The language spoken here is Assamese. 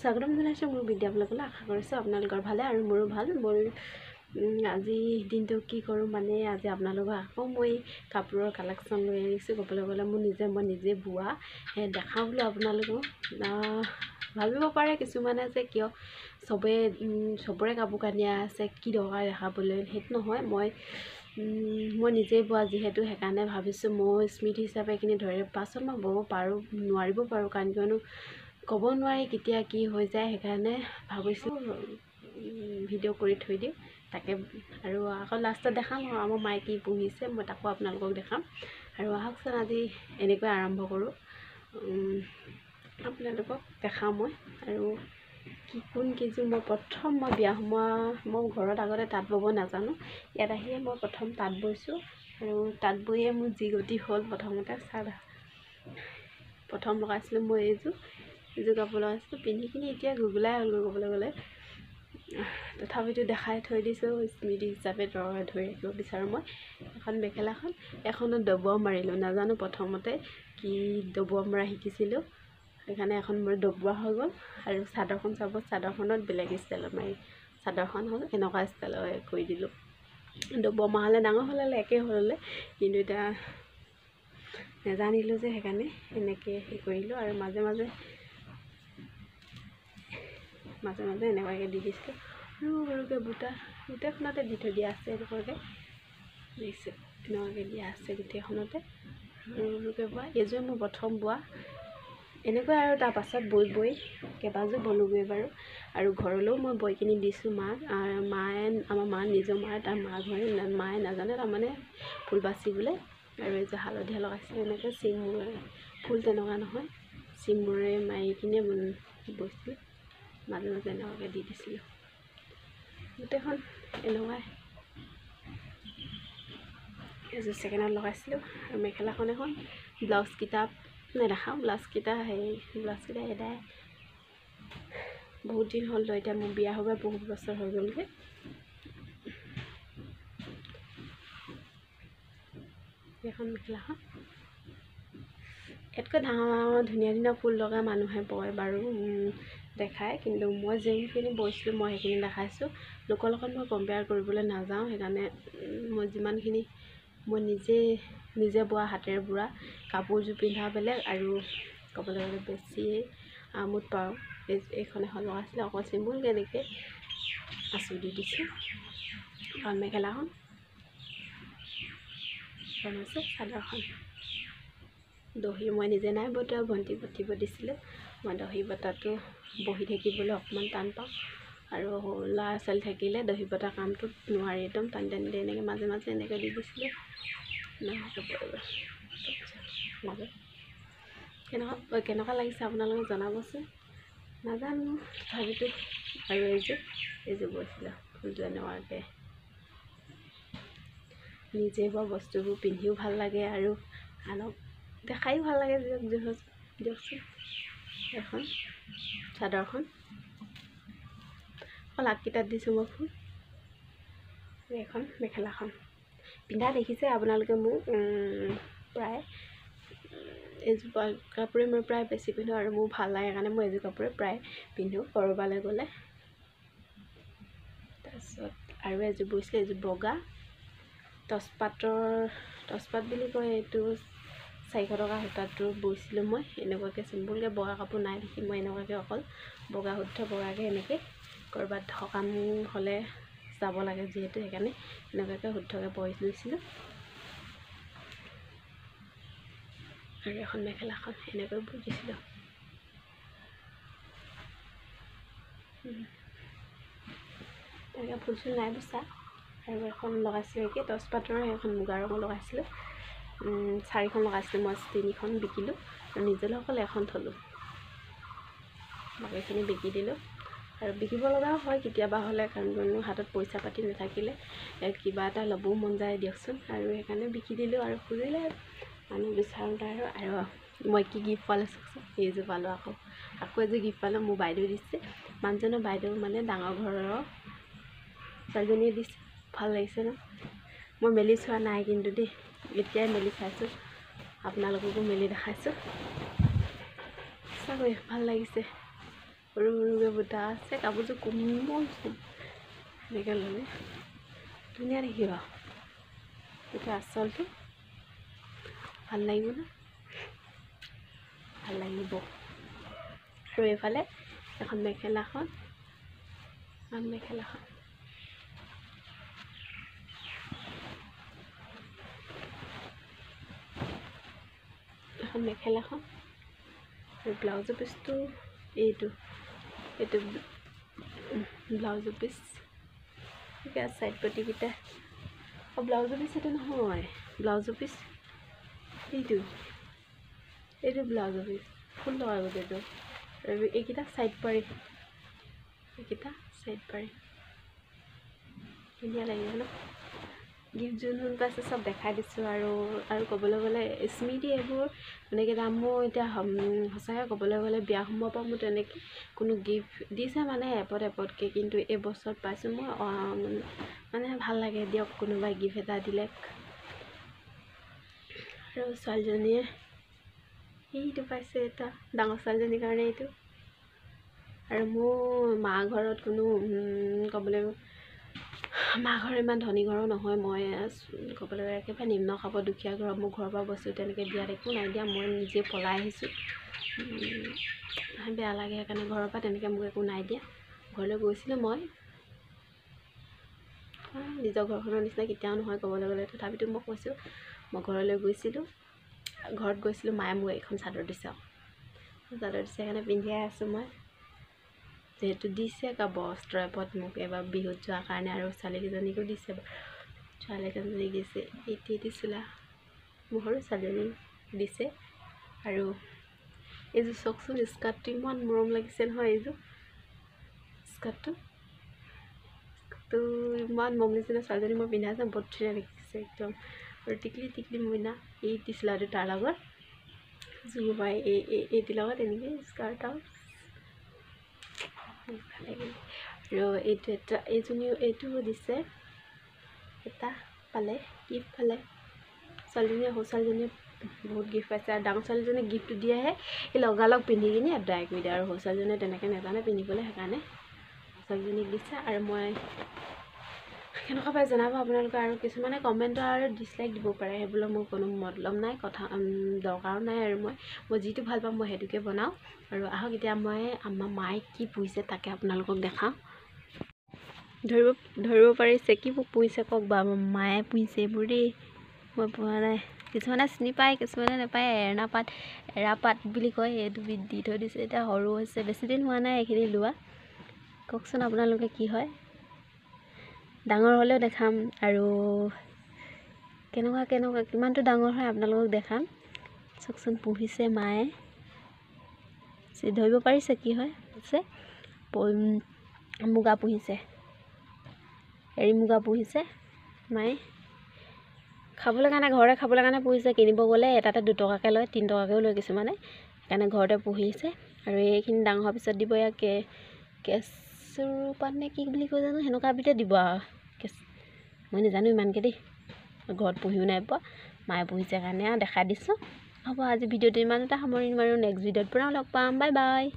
স্বাগতম জনাইছোঁ মোৰ বিদ্যা ব্লগলৈ। আশা কৰিছোঁ আপোনালোকৰ ভালে আৰু মোৰো ভাল। মোৰ আজি দিনটো কি কৰোঁ মানে আজি আপোনালোকক আকৌ মই কাপোৰৰ কালেকশ্যন লৈ আনিছোঁ। ক'বলৈ গ'লে মোৰ নিজে মই নিজে বোৱা দেখাওঁ বোলো আপোনালোকক। ভাবিব পাৰে কিছুমানে যে কিয় চবেই চবৰে কাপোৰ কানি আছে, কি দৰকাৰ দেখাবলৈ। সেইটো নহয়, মই মই নিজেই বোৱা যিহেতু সেইকাৰণে ভাবিছোঁ মই স্মৃতি হিচাপে এইখিনি ধৰি পাছত মই ব'ব পাৰোঁ নোৱাৰিব পাৰোঁ, কাৰণ কিয়নো ক'ব নোৱাৰি কেতিয়া কি হৈ যায়। সেইকাৰণে ভাবিছোঁ ভিডিঅ' কৰি থৈ দিওঁ তাকে। আৰু আকৌ লাষ্টত দেখাম আমাৰ মায়ে কি পুহিছে, মই তাকো আপোনালোকক দেখাম। আৰু আহকচোন আজি এনেকৈ আৰম্ভ কৰোঁ, আপোনালোকক দেখাম মই। আৰু কি কোন কেইযোৰ মই প্ৰথম মই বিয়া সোমোৱা, মই ঘৰত আগতে তাঁত ব'ব নাজানো, ইয়াত আহিয়ে মই প্ৰথম তাঁত বৈছোঁ। আৰু তাঁত বৈয়ে মোৰ যি গতি হ'ল, প্ৰথমতে চাদৰ প্ৰথম লগাইছিলোঁ মই এইযোৰ এইযোৰ কাপোৰ লগাইছিলোঁ পিন্ধি কিনি এতিয়া গুগলাই হ'লগৈ ক'বলৈ গ'লে। তথাপিতো দেখাই থৈ দিছোঁ স্মৃতি হিচাপে ধৰি ৰাখিব বিচাৰোঁ মই। এখন মেখেলাখন এখনত ডবোৱা মাৰিলোঁ, নাজানো প্ৰথমতে কি ডবোৱা মৰা শিকিছিলোঁ, সেইকাৰণে এখন মোৰ ডবোৱা হৈ গ'ল। আৰু চাদৰখন চাব, চাদৰখনত বেলেগ ষ্টাইলত মাৰি চাদৰখন হ'ল এনেকুৱা ষ্টাইলত কৰি দিলোঁ। ডবোৱা মৰা হ'লে ডাঙৰ হ'লে একে হ'লে, কিন্তু এতিয়া নাজানিলোঁ যে সেইকাৰণে এনেকৈ হেৰি কৰিলোঁ। আৰু মাজে মাজে মাজে মাজে এনেকুৱাকৈ দি দিছিলোঁ, সৰু সৰুকৈ বুটা গোটেইখনতে দি থৈ দিয়া আছে, এনেকুৱাকৈ দিছোঁ, এনেকুৱাকৈ দিয়া আছে গোটেইখনতে সৰু সৰুকৈ বোৱা। এইযোৰে মোৰ প্ৰথম বোৱা এনেকৈ। আৰু তাৰপাছত বৈ বৈ কেইবাযোৰ বলোগৈ বাৰু। আৰু ঘৰলৈও মই বৈ কিনি দিছোঁ মাক। মায়ে আমাৰ মা নিজৰ মা তাৰ মা ঘৰে মায়ে নাজানে তাৰমানে ফুল বাচিবলৈ। আৰু এইযোৰ হালধীয়া লগাইছিলোঁ এনেকৈ চিমুৰে, ফুল তেনেকুৱা নহয়, চিমুৰে মাৰি কিনে বৈছিলোঁ, মাজে মাজে এনেকুৱাকৈ দি দিছিলোঁ গোটেইখন এনেকুৱাই। এযোৰ ছেকেণ্ডত লগাইছিলোঁ। আৰু মেখেলাখন এখন ব্লাউজ কিতাপ নেদেখাওঁ, ব্লাউজকেইটা হেৰি ব্লাউজকেইটা এদাই বহুত দিন হ'ল, এতিয়া মোৰ বিয়া হ'ব বহুত বছৰ হৈ গ'লগৈ। এইখন মেখেলাখন ইয়াতকৈ ডাঙৰ ডাঙৰ ধুনীয়া ধুনীয়া ফুল লগা মানুহে বয় বাৰু দেখায়, কিন্তু মই যোনখিনি বৈছিলোঁ মই সেইখিনি দেখাইছোঁ। লোকৰ লগত মই কম্পেয়াৰ কৰিবলৈ নাযাওঁ, সেইকাৰণে মই যিমানখিনি মই নিজে নিজে বোৱা হাতেৰে বোৱা কাপোৰযোৰ পিন্ধা বেলেগ আৰু ক'বলৈ গ'লে বেছিয়ে আমোদ পাওঁ। এইখন এখন লগাইছিলোঁ অকল চিম্পুল কেনেকৈ আঁচু দি দিছোঁ। এখন মেখেলাখন, এখন হৈছে চাদৰখন। দহি মই নিজে নাই বতোৱা, ভণ্টি বটিব দিছিলোঁ। মই দহি বটাটো বহি থাকিবলৈ অকণমান টান পাওঁ, আৰু ল'ৰা ছোৱালী থাকিলে দহি বটা কামটোত নোৱাৰি, একদম টানি টানি এনেকৈ মাজে মাজে এনেকৈ দি দিছিলোঁ। মাজত কেনেকুৱা কেনেকুৱা লাগিছে আপোনালোকে জনাবচোন, নাজানো তথাপিতো। আৰু এইযোৰ এইযোৰ বৈছিলোঁ ফুলটো এনেকুৱাকৈ। নিজে বোৱা বস্তুবোৰ পিন্ধিও ভাল লাগে আৰু আনক দেখায়ো ভাল লাগে। দিয়কচোন এখন চাদৰখন অকল আগকেইটাত দিছোঁ মই ফুল। এখন মেখেলাখন পিন্ধা দেখিছে আপোনালোকে মোক প্ৰায় এইযোৰ কাপোৰে মই প্ৰায় বেছি পিন্ধোঁ আৰু মোৰ ভাল লাগে কাৰণে মই এইযোৰ কাপোৰে প্ৰায় পিন্ধোঁ ক'ৰবালৈ গ'লে। তাৰপিছত আৰু এযোৰ বৈছিলোঁ, এইযোৰ বগা টচপাতৰ, টচপাত বুলি কয় এইটো, 400 টকা সূতাটো বৈছিলোঁ মই এনেকুৱাকৈ চিম্পুলকৈ। বগা কাপোৰ নাই দেখি মই এনেকুৱাকৈ অকল বগা শুদ্ধ বগাকৈ এনেকৈ ক'ৰবাত সকাম হ'লে যাব লাগে যিহেতু, সেইকাৰণে এনেকুৱাকৈ শুদ্ধকৈ বৈ লৈছিলোঁ। আৰু এখন মেখেলাখন এনেকৈ বৈ দিছিলোঁ। তেনেকৈ ফুল চুল নাই বচা। আৰু এখন লগাইছিলোঁ একে টচপাতৰ, এখন মুগা ৰঙৰ লগাইছিলোঁ। 4খন লগাইছিলোঁ মই, 3খন বিকিলোঁ আৰু নিজলৈ অকল এখন থ'লোঁ, বাকীখিনি বিকি দিলোঁ। আৰু বিকিব লগাও হয় কেতিয়াবা হ'লে, কাৰণ কিয়নো হাতত পইচা পাতি নাথাকিলে কিবা এটা ল'বও মন যায় দিয়কচোন, আৰু সেইকাৰণে বিকি দিলোঁ। আৰু খুজিলে মানুহ বিচাৰোঁতে আৰু মই কি গিফ্ট পালোঁ চাওকচোন, এইযোৰ পালোঁ। আকৌ আকৌ এযোৰ গিফ্ট পালোঁ, মোৰ বাইদেউ দিছে, মানুহজনৰ বাইদেউ মানে ডাঙৰ ঘৰৰ ছোৱালীজনীয়ে দিছে। ভাল লাগিছে ন? মই মেলি চোৱা নাই কিন্তু দেই, এতিয়াই মেলি চাইছোঁ, আপোনালোককো মেলি দেখাইছোঁ। সঁচাকৈ ভাল লাগিছে। সৰু সৰুকৈ বুটা আছে। কাপোৰযোৰ কোমল, এনেকৈ ল'লে ধুনীয়া দেখিব। এইটো আচলটো ভাল লাগিব ন? ভাল লাগিব। আৰু এইফালে এখন মেখেলাখন, মেখেলাখন এখন মেখেলাখন আৰু ব্লাউজৰ পিচটো এইটো, এইটো ব্লাউজৰ পিচ। ঠিকে আছে। চাইড পটিকেইটা, অঁ, ব্লাউজৰ পিচ এইটো নহয়, ব্লাউজৰ পিচ এইটো, এইটো ব্লাউজৰ পিচ, ফুল লগা গোটেইটো। আৰু এইকেইটা চাইড পাৰি, এইকেইটা চাইড পাৰি, ধুনীয়া লাগিব ন? গিফ্ট যোন যোন পাইছে চব দেখাই দিছোঁ। আৰু আৰু ক'বলৈ গ'লে স্মৃতি এইবোৰ তেনেকৈ দাম। মোৰ এতিয়া সঁচাকৈ ক'বলৈ গ'লে বিয়া সোমোৱাৰ পৰা মোৰ তেনেকৈ কোনো গিফ্ট দিছে মানে এপদ এপদকৈ, কিন্তু এই বছৰত পাইছোঁ মই, মানে ভাল লাগে দিয়ক কোনোবাই গিফ্ট এটা দিলে। আৰু ছোৱালীজনীয়ে এইটো পাইছে এটা, ডাঙৰ ছোৱালীজনীৰ কাৰণে এইটো। আৰু মোৰ মা ঘৰত কোনো ক'বলৈ মা ঘৰ ইমান ধনী ঘৰো নহয়, মই ক'বলৈ গ'লে একেবাৰে নিম্ন খাপৰ দুখীয়া ঘৰৰ। মোৰ ঘৰৰ পৰা বস্তু তেনেকৈ দিয়াত একো নাই দিয়া, মই নিজে পলাই আহিছোঁ। বেয়া লাগে সেইকাৰণে ঘৰৰ পৰা তেনেকৈ মোক একো নাই দিয়া। ঘৰলৈ গৈছিলোঁ মই, নিজৰ ঘৰখনৰ নিচিনা কেতিয়াও নহয় ক'বলৈ গ'লে, তথাপিতো মই কৈছোঁ মই ঘৰলৈ গৈছিলোঁ। ঘৰত গৈছিলোঁ, মায়ে মোক এইখন চাদৰ দিছে, আৰু চাদৰ দিছে সেইকাৰণে পিন্ধিয়াই আছোঁ মই, যিহেতু দিছে বস্ত্ৰ এপদ মোক এবাৰ বিহুত যোৱাৰ কাৰণে। আৰু ছোৱালীকেইজনীকো দিছে, ছোৱালীকেইজনীক দিছে এইটি এটি চোলা, মোৰ সৰু ছোৱালীজনীক দিছে। আৰু এইযোৰ চাওকচোন, স্কাৰ্টটো ইমান মৰম লাগিছে নহয়। এইযোৰ স্কাৰ্টটো ইমান মৰম লাগিছে ন? ছোৱালীজনী মই পিন্ধাইছে, বহুত ধুনীয়া দেখিছে একদম। আৰু টিকলি টিকলি মইনা এই চোলাটো তাৰ লগত জোৰ পাই এই এইটোৰ লগত এনেকৈ স্কাৰ্ট আৰু ভাল লাগিল। আৰু এইটো এটা, এইজনীও এইটোও দিছে এটা, পালে গিফ্ট পালে ছোৱালীজনীয়ে। সৰু ছোৱালীজনীয়ে বহুত গিফ্ট পাইছে। আৰু ডাঙৰ ছোৱালীজনীয়ে গিফ্টটো দিয়েহে সি লগালগ পিন্ধি কিনি আদায় কৰি দিয়ে, আৰু সৰু ছোৱালীজনীয়ে তেনেকৈ নাজানে পিন্ধিবলৈ, সেইকাৰণে ছোৱালীজনীক দিছে। আৰু মই কেনেকুৱা পাই জনাব আপোনালোকে। আৰু কিছুমানে কমেণ্ট আৰু ডিছলাইক দিব পাৰে, সেইবোৰৰ মোৰ কোনো মতলব নাই, কথা দৰকাৰো নাই। আৰু মই মই যিটো ভাল পাওঁ মই সেইটোকে বনাওঁ। আৰু আহক এতিয়া মই আমাৰ মায়ে কি পুহিছে তাকে আপোনালোকক দেখাওঁ। ধৰিব ধৰিব পাৰিছে কি পুহিছে কওক বা? মায়ে পুহিছে এইবোৰ দেই, মই পোহা নাই। কিছুমানে চিনি পায়, কিছুমানে নাপায়। এৰেনা পাত, এৰাপাত বুলি কয় এইটো দি থৈ দিছে। এতিয়া সৰু হৈছে, বেছি দিন হোৱা নাই এইখিনি লোৱা। কওকচোন আপোনালোকে কি হয়? ডাঙৰ হ'লেও দেখাম, আৰু কেনেকুৱা কেনেকুৱা কিমানটো ডাঙৰ হয় আপোনালোকক দেখাম। চাওকচোন পুহিছে মায়ে, ধৰিব পাৰিছে কি হয়? আছে মুগা পুহিছে, এৰী মুগা পুহিছে মায়ে খাবলৈ কাৰণে, ঘৰতে খাবলৈ কাৰণে পুহিছে। কিনিব গ'লে এটাতে 2 টকাকৈ লয়, 3 টকাকৈও লয় কিছুমানে, সেইকাৰণে ঘৰতে পুহিছে। আৰু এইখিনি ডাঙৰ হোৱাৰ পিছত দিব ইয়াক কেঁচু পাত নে কি বুলি কয় জানো, সেনেকুৱা বিধে দিব আৰু। কেঁচু মই নাজানো ইমানকৈ দেই, ঘৰত পুহিও নাই পোৱা, মায়ে পুহিছে কাৰণে আৰু দেখাই দিছোঁ। হ'ব, আজি ভিডিঅ'টো ইমানতে সামৰণি মাৰোঁ। নেক্সট ভিডিঅ'ত পুনৰ লগ পাম। Bye bye.